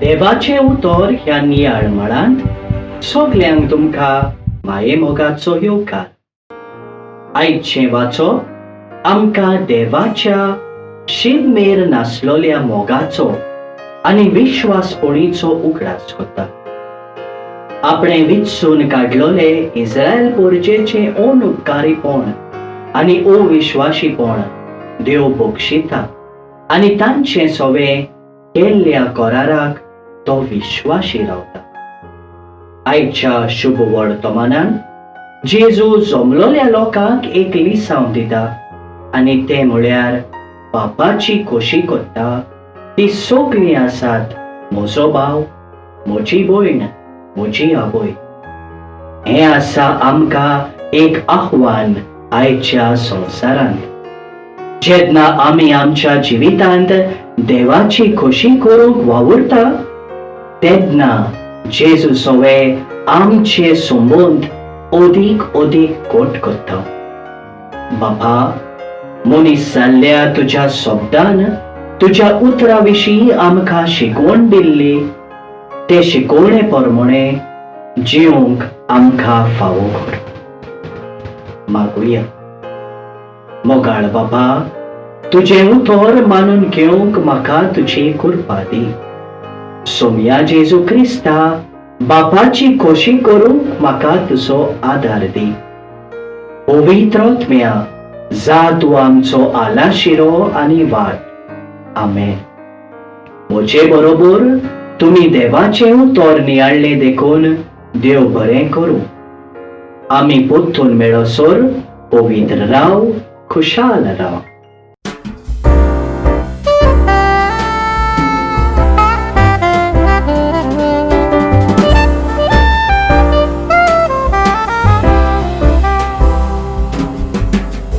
देवाचें उतर ह्या नियाळ मळांत सगल्यांक तुमकां मायेमोगाचो येवकार. आयचें वाचप आमकां देवाच्या शिवमेर नासलोल्या मोगाचो आनी विश्वासपणीचो उगडास करता. आपणें विचून काडलोले इस्रायल पोरजेचें अनउपकारीपण आनी अविश्वाशीपण देव बक्षिता आनी तांचें सवें केल्ल्या कराराक तो विश्वाशी रावता. आयच्या शुभ वर्तमानान जेजू जमलोल्या लोकांक एक लिसांव दिता आनी तें म्हळ्यार बापाची खोशी करता ती सगळीं आसात म्हजो भाव, म्हजी भयण, म्हजी आवय. हें आसा आमकां एक आव्हान आयच्या संवसारांत. जेन्ना आमी आमच्या जिवितांत देवाची खोशी करूंक वावुरता तेन्ना जेजू सवे आमचे संबंद अदीक अदीक घट करता. बाबा, मनीस जाल्ल्या तुज्या शब्दान तुज्या उतरा विशीं आमकां शिकवण दिल्ली ते शिकवणे प्रमाणे जिवंक आमकां फावो कर. मागुया. मोगाळ बाबा, तुजें उतर मानून घेवंक म्हाका तुजी कृपा दी. सोमया जेजू क्रिस्ता, बापाची खोशी करूंक म्हाका तुजो आदार दी. पवित्र आत्म्या, जा तूं आमचो आलाशिरो आनी वाट. आमेन. म्हजे बरोबर तुमी देवाचें उतर नियाळ्ळें देखून देव बरें करूं. आमी परतून मेळसर पवित्र राव, खुशाल राव.